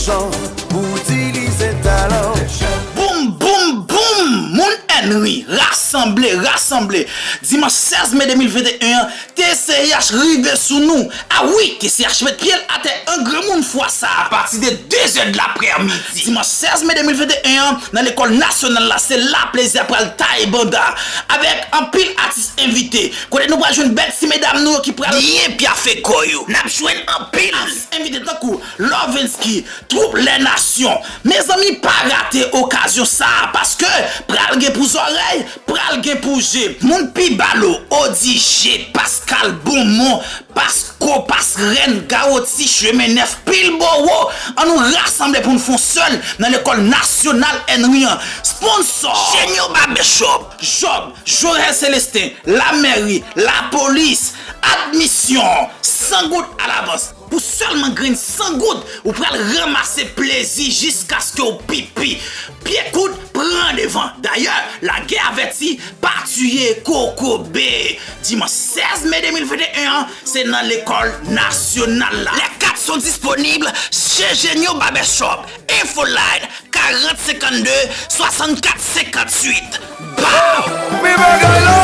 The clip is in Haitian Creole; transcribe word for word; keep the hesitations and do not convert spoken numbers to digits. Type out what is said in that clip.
Jan pou itilize talan. Boum, boum, boum! Moun Ènri, rasanble, rasanble! Dimanch sèz me de mil venteyen an, T C I H rive sou nou. A wi, T C I H met pye l atè an granmoun fwa sa a. Apati de de zè de laprèmidi. Dimanch sèz me de mil venteyen an, nan lekòl nasyonal la, se la plezi a pral taye banda. Avèk anpil atis envite. Kote nou pral jwenn bèl ti medam nou yo ki pral byen pyafe kò yo. N ap jwenn anpil atis envite tankou Lovensky, Twoup Lè Nasyon. Mezanmi, pa rate okazyon sa a, paske pral gen pou zòrèy, pral gen pou je. Moun Pibalo, Odi G, Paskal Bonmon, Pasko, Pasrèn, Gawoti, Chemen Nèf, Pilbowo. Ann nou rasanble pou n fè yon sèl nan lekòl nasyonal Ènri an. Sponsò, Jenyo Barbershop, Job, Jorel Celestin, lamèri, lapolis, admisyon, san goud alavans. Pou sèlman grenn san goud, ou pral ranmase plezi jiskaske w pipi. Pye kout, pran devan. Dayè, lagè avèti, pa tiye kokobe. Dimanch sèz me de mil venteyen an, se nan lekòl nasyonal la. Les cartes sont disponibles chez Jenyo Barbershop. Infoline, karant senkannde, swasannkat senkantuit. Bam! Men bagay la